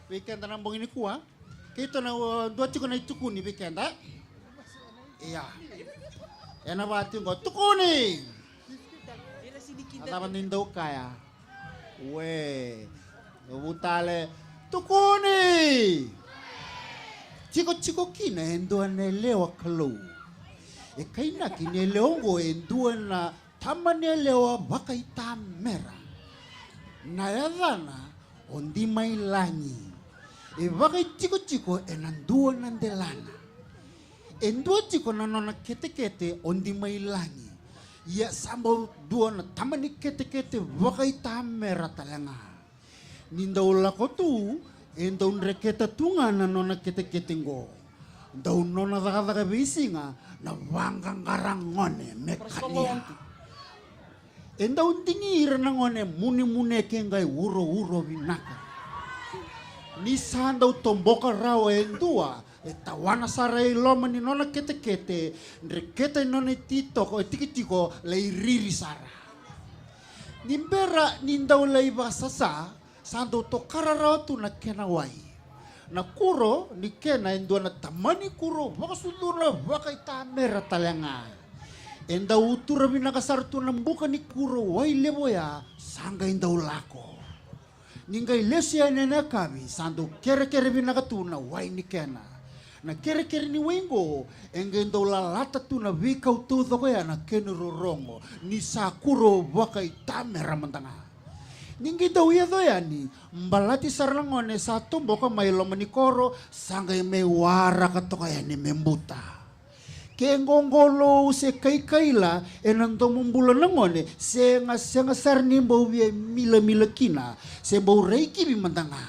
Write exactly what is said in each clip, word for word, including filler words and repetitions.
Vei keda na bogi nikua, keitou na, uh, dua tiko na itukuni vei keda. Ia. Ena vati qo, tukuni. A cava ni dau kaya? We. Vutale. Tukuni. Tikotiko kina e dua na yalewa Kalou. E kainaki ni yalewa oqo e dua na tama ni yalewa vakaitamera. Na yacana o Dimailagi. E vakaitikotiko ena dua na delana. E dua tiko na nona ketekete o Dimailagi. Ia sa bau dua na tama ni ketekete vakaitamera tale ga. Ni dau lako tu, e dau dreketa tu ga na nona ketekete qo. Dau nona cakacaka veisiga na vaqaqara gone me kania. E dau digi ira na gone munemuneke qai urouro vinaka. Ni sa dau toboka rawa e dua, e tawana sara i loma ni nona ketekete, dreketa i nona ititoko, e tikitiko, lai riri sara. Ni bera ni dau lai vasasa, sa dau tokara rawa tu na kena wai. Na kuro ni kena e dua na tamani kuro vakasucuna vakaitamera tale ga. E dau utura vinaka sara tu na buka ni kuro wai levu oya, sa qai dau lako. Ni qai lesu yani ena yakavi, sa dau kerekere vinaka tu na wai ni kena. Na kerekere ni wai qo, e qai dau lalata tu na veikau taucoko ya na kena rorogo, ni sa kuro vakaitamera mada ga. Ni qai dau yaco yani, balati sara na gone sa toboka mai loma ni koro, sa qai mai waraka toka yani me buta. Ke qoqolou se kaikaila ena domobula na gone, sega, sega sara ni bau via milamila kina, se bau raikivi mada ga.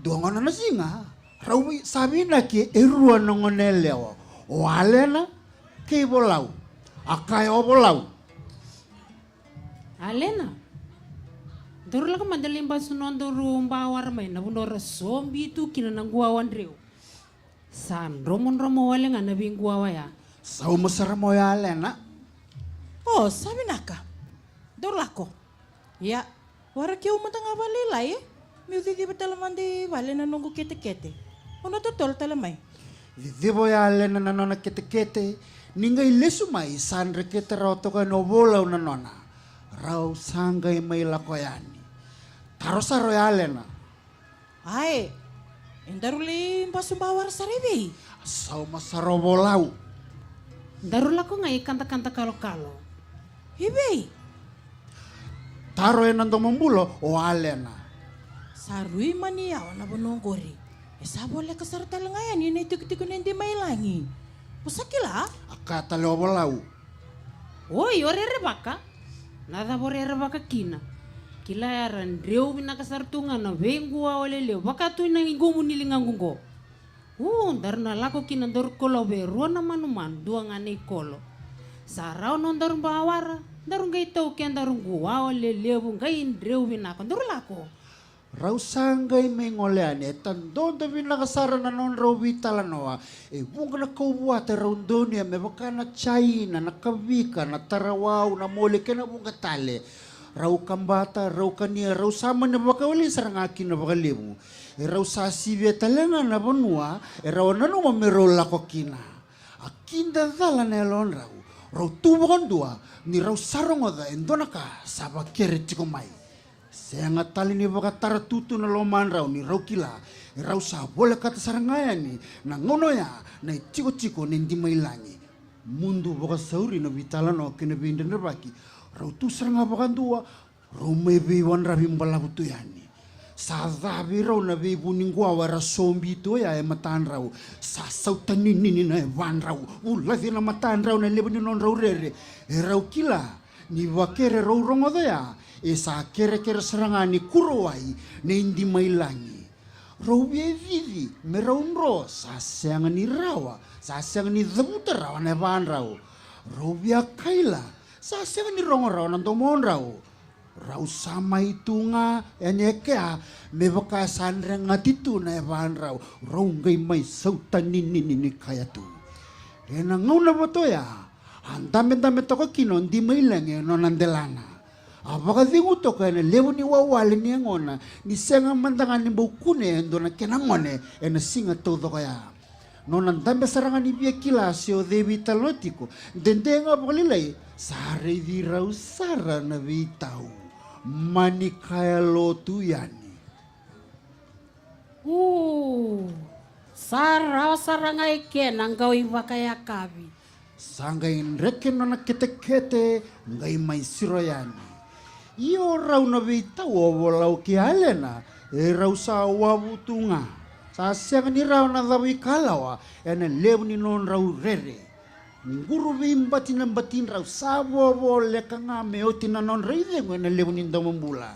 Dua gona na siga, rau vei, sa veinaki e rua na gone yalewa, o Alena kei Volau. A kaya o Volau. Alena, daru lako mada lai basu nodaru bawara mai na vanua ra sobi tu kina na quwawa dreu. Sa dromodromo wale ga na veiquwawa ya. Sauma sara mai o Alena. O, sa vinaka. Daru lako. Ia, wara keu mada ga vakalailai, e? Meu ciciva tale mada i vale na noqu ketekete. O na totolo tale mai. Ciciva o Alena na nona ketekete, ni qai lesu mai, sa dreketa rawa toka yani o Volau na nona. Rau sa qai mai lako yani. Taro sara o Alena. Ae, e daru lai basu bawara sara i vei? Sauma sara o Volau. Daru lako ga i kadakada kalokalo. I vei? Taro ena domobula o Alena. Sa rui mani yawa na vanua oqori. E sa voleka sara tale ga yani na itikotiko nei Dimailagi. O sa kila? A kaya tale o Volau. Oi, o rerevaka. Na cava o rerevaka kina? Kila ya ra dreu vinaka sara tu ga na veiquwawa lelevu vaka tu na iqumu ni ligaqu qo. U, daru na lako kina daru kolovi e rua na manumanu, dua ga na ikolo. Sa rawa nodaru bawara, daru qai tau kedaru quwawa lelevu qai dreu vinaka, daru lako. Rau sa qai mai gole yani, e tadodo vinaka sara na nodrau veitalanoa. E vuqa na kauvuata e rau donuya me vaka na jaina, na kavika, na tarawau, na mole kei na vuqa tale. Rau kabata, rau kania, rau sa mani vakawaleni sara ga kina vakalevu. E rau sa sivia tale ga na vanua e rau a nanuma me rau lako kina. A kidacala na yalodrau, rau tu vakadua ni rau sa rogoca e dua na ka sa vakere tiko mai. Sega tale ni vakatara tutu na lomadrau ni rau kila, e rau sa volekata sara ga yani na gauna oya na itikotiko nei Dimailagi. Mudu vakasauri na veitalanoa kei na veidredrevaki, rau tu sara ga vakadua, rau mai veiwadravi balavu tu yani. Sa ca vei rau na veivu ni quwawa era sobi tu oya e matadrau. Sa sautaninini na yavadrau, vulaci na matadrau na levu ni nodrau rere. E rau kila ni vakere rau rogoca oya, e sa kerekere sara ga ni kurawai nei Dimailagi. Rau via cici me rau dro, sa sega ni rawa, sa sega ni cavuta rawa na yavadrau. Rau via kaila, sa sega ni rogo rawa na domodrau. Rau sa mai tu ga yani e kea me vaka sa dregati tu na yavadrau. Rau qai mai sautaninini ni kaya tu. Ena gauna vata oya, a dabedabe toka kina o Dimailagi e nona delana. A vakacegu toka ena levu ni wawale ni yagona, ni sega mada ga ni bau kunea e dua na kena gone ena siga taucoko ya. Nona dabe sara ga ni via kila se o cei veitalanoa tiko, dede ga vakalailai, sa raici rau sara na veitau. Mani kaya lotu yani. U, sa rawa sara ga e kena qau ivakayakavi. Sa qai dreke nona ketekete, qai mai siro yani. Ia o rau na veitau o Volau kei Alena, e rau sa wavu tu ga. Sa sega ni rawa na cavu ikalawa ena levu ni nodrau rere. Quru veibati na batidrau, sa vovoleka ga me oti na nodra icegu ena levu ni domobula.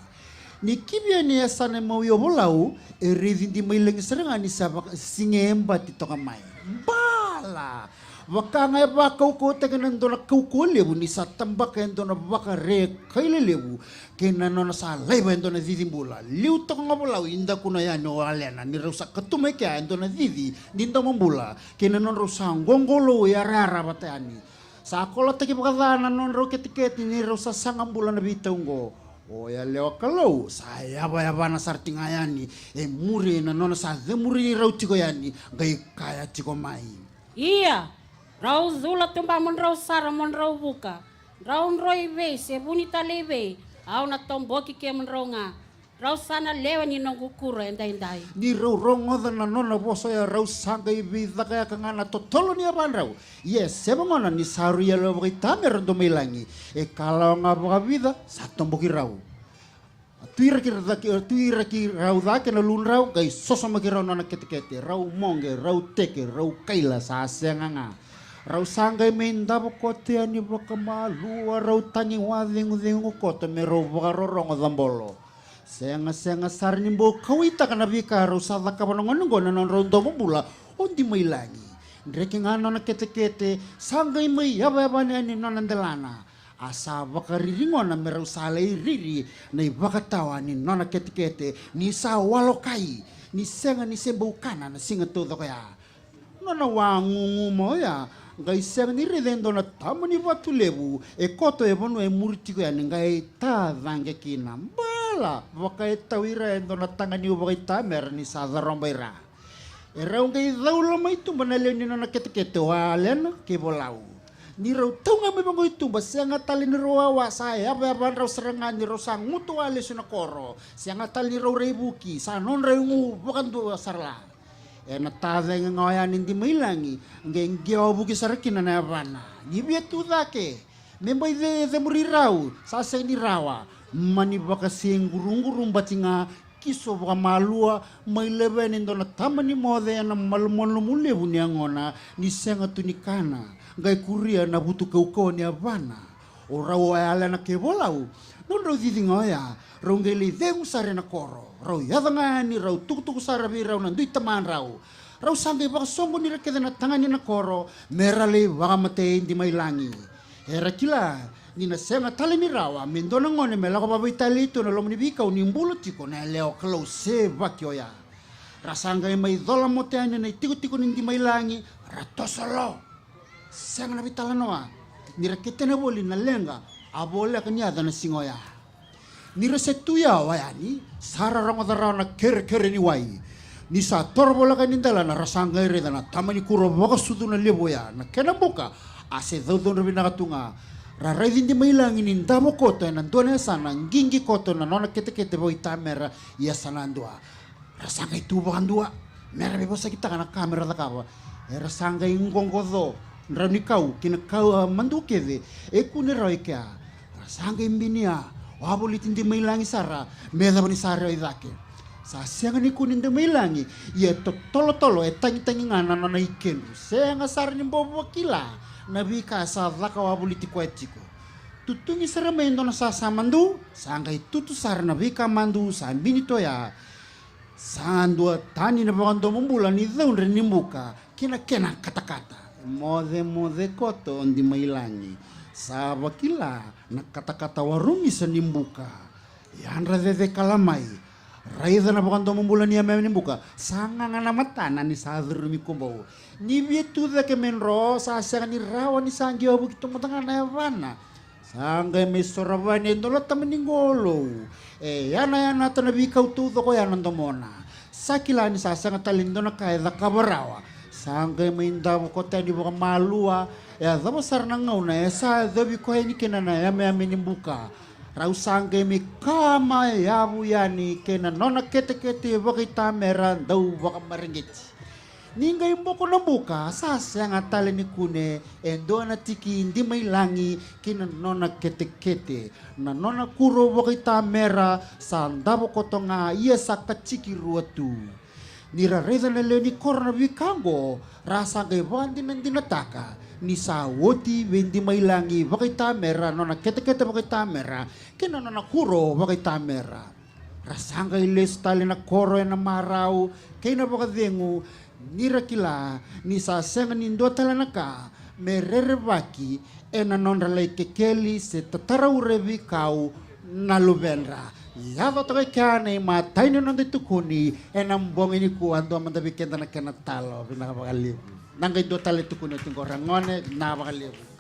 Ni kivi yani e yasana e mawi o Volau, e raici Dimailagi sara ga ni sa vakasige e bati toka mai. Bala! Vaka ga e vakaukauwataki ena dua na kaukauwa levu ni sa tabaka e dua na vakare kai lelevu, kei na nona sa laiva e dua na cici bula. Liu toka ga o Volau, i dakuna yani o Alena, ni rau sa katu mai kea e dua na cici ni domobula, kei na nodrau sa qoqolou yarayara vata yani. Sa kolotaki vakaca na nodrau ketekete ni rau sa saga bula na veitau oqo. O yalewa Kalou sa yavayavana sara tiko ga yani, e muri na nona sa cemuri rau tiko yani, qai kaya tiko mai. Ia, drau cula tuba mo drau sara mo drau vuka. Drau dro i vei se vuni tale i vei, au na toboki kemudrau ga. Drau sa na lewe ni noqu kuro edaidai. Ni rau rogoca na nona vosa oya, rau sa qai veicakayaka ga na totolo ni yavadrau. Ia e seva gona ni sa rui yalewa vakaitamera o Dimailagi. E kalawa ga vakavica sa toboki rau. A tuiraki ra cake, a tuiraki rau cake na ludrau, qai sosomaki rau nona ketekete, rau moqe, rau teke, rau kaila, sa sega ga. Rau sa qai mai davo koto yani vakamalua, rau tagi wacegucegu koto me rau vakarorogo cabolo. Sega, sega sara ni bau kauwaitaka na veika rau sa cakava na gone oqo na nodrau domobula o Dimailagi. Dreke ga nona ketekete, sa qai mai yavayavana yani nona delana. A sa vakariri gona me rau sa lai riri na ivakatawa ni nona ketekete, ni sa walokai, ni sega ni se bau kana na siga taucoko ya. Nona waguguma oya, qai sega ni raica e dua na tama ni vatu levu e koto e vanua e muri tiko yani, qai tacaqe kina. Bala, vaka e tau ira e dua na taga niu vakaitamera ni sa caroba ira. E rau qai caula mai tuba na lewe ni nona ketekete o Alena kei Volau. Ni rau tau ga mai vaqo i tuba, sega tale ni rau wawa, sa yavayavadrau sara ga ni rau sa gutuwa lesu na koro. Sega tale ni rau raivuki, sa nodrau igu vakadua sara la. Ena tacaqe ga oya ni Dimailagi, qai qewavuki sara kina na yavana. Ni via tu cake me bai ce, cemuri rau, sa sega ni rawa. Mani vakasei qurunquru bati ga, kiso vakamalua, mai leveni dua na tama ni moce ena malumalumu levu ni yagona, ni sega tu ni kana, qai kuria na vutu kaukauwa ni yavana. O rau o Alena kei Volau, nodrau cici ga oya, rau qai lai cegu sara ena koro. Rau yaco ga yani, rau tukutuku sara vei rau na dui tamadrau. Rau sa qai vakasoqoni ira kece na tagane na koro me ra lai vakamatei Dimailagi. Era kila ni na sega tale ni rawa me dua na gone me lako vakaveitalia tu ena loma ni veikau ni bula tiko na yalewa Kalou sevaki oya. Ra sa qai mai cola moto yani na itikotiko ni Dimailagi, ra toso lo. Sega na veitalanoa, ni ra ketena voli na leqa a voleka ni yaco na siga oya. Ni ra se tu yawa yani, sa ra rogoca rawa na kerekere ni wai. Ni sa toro voleka ni delana, ra sa qai raica na tama ni kuro vakasucuna levu oya, na kena buka a se caucaudre vinaka tu ga. Ra raici Dimailagi ni davo koto ena dua na yasana, qiqi koto na nona ketekete vakaitamera i yasana dua. Ra sa qai tu vakadua me ra veivosakitaka na ka me ra cakava. Era sa qai qoqoco drau ni kau kei na kau, a, madu kece e kune rawa i kea. Ra sa qai binia, wavoliti Dimailagi sara me yacova ni sa rewa i cake. Sa sega ni kune Dimailagi, ia e totolotolo, e tagitagi ga na nona ikedru. Sega sara ni bau vakila na veika sa caka wavoliti koya tiko. Tutugi sara mai e dua na sasa madu, sa qai tutu sara na veika madu sa bini toya. Sa dua tani na vakadomobula ni caudre ni buka kei na kena katakata. Mocemoce koto o Dimailagi. Sa vakila na katakata warumisa ni buka. Yadra cecekala mai. Raica na vakadomobula ni yameyame ni buka. Sa gaga na matana ni sa curumi kubou. Ni via tu cake me dro, sa sega ni rawa ni sa qewavuki tu mada ga na yavana. Sa qai mai sorovani e dua na tamani qolou. E yanayanata na veikau taucoko ya na domona. Sa kila ni sa sega tale ni dua na ka e cakava rawa. Sa qai mai davo koto yani vakamalua. E yacova sara na gauna e sa yacovi koya yani kina na yameyame ni buka. Rau sa qai mai kama yavu yani kei na nona ketekete vakaitamera dau vakamareqeti. Ni qai boko na buka, sa sega tale ni kune e dua na tiki dimailagi ki na nona ketekete. Na nona kuro vakaitamera sa davo koto ga, ia sa kaciki rua tu. Ni ra raica na lewe ni koro na veika oqo, ra sa qai vakadinadinataka ni sa oti vei dimailagi vakaitamera nona ketekete vakaitamera kei na nona kuro vakaitamera. Ra sa qai lesu tale na koro ena marau kei na vakacegu, ni ra kila ni sa sega ni dua tale na ka me rerevaki ena nodra lai kekeli se tataraure veikau na luvedra. Yaco toka e kea na imatai ni noda itukuni ena bogi nikua. Dua mada vei keda na kena talo. Vinaka vakalevu. Na qai dua tale tukuni oti qo, ragone, vinaka vakalevu.